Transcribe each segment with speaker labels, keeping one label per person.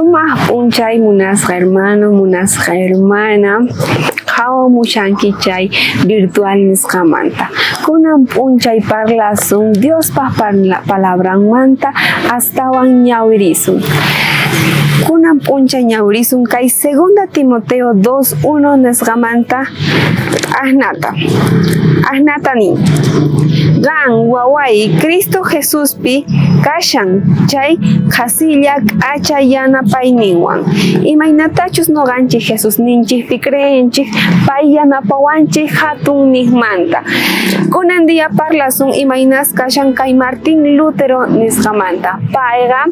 Speaker 1: Sumaj p'unchay munasqa hermano, munasqa hermana, qhawamushanki chay virtual nisqamanta. Kunan p'unchay parlasun Diospa palabranmanta astawan ñawirisun. Kunan p'unchay ñawirisun kay Segunda Timoteo 2.1 nisqamanta ajnata. Ajnata nin. Qan, waway, Cristo Jesuspi kashan chay qhasilla k'acha yanapayninwan. Imaynatachus noqanchej Jesusninchejpi creenchej, pay yanapawanchej jatun nijmanta. Kunan día parlasun imaynas kashan kay Martín Lutero nisqamanta. Payqa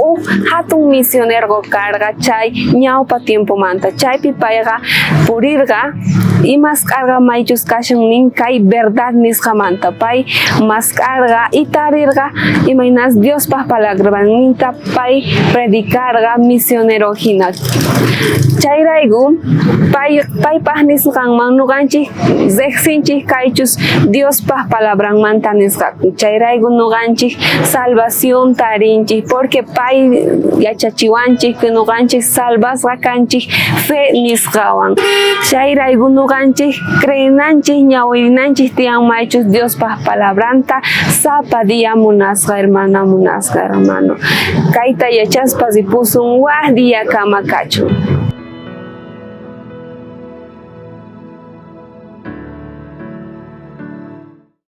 Speaker 1: uj jatun misionergo karqa chay ñawpa tiempomanta. Chaypi payqa purirqa imask'arqa maychus kashan nin kay verdad nisqamanta. Pay mask'arqa y tarirqa imaynas Diospa palabranninta pay predicarqa misionero jina. Chayrayku pay paypaj nisqanman noqanchej rejsinchej kaychus Diospa palabranmanta nisqa. Chayrayku noqanchej salvación tarinchej porque pay yachachiwanchej que noqanchej salvasqa kanchej fe nisqawan. Chayrayku noqanchej creenanchej ñawirinanchej tiyan maychus Diospa palabranta sapa día munasqa hermana, munasqa hermano. Kayta yachaspa ripusun waj día kama kachun.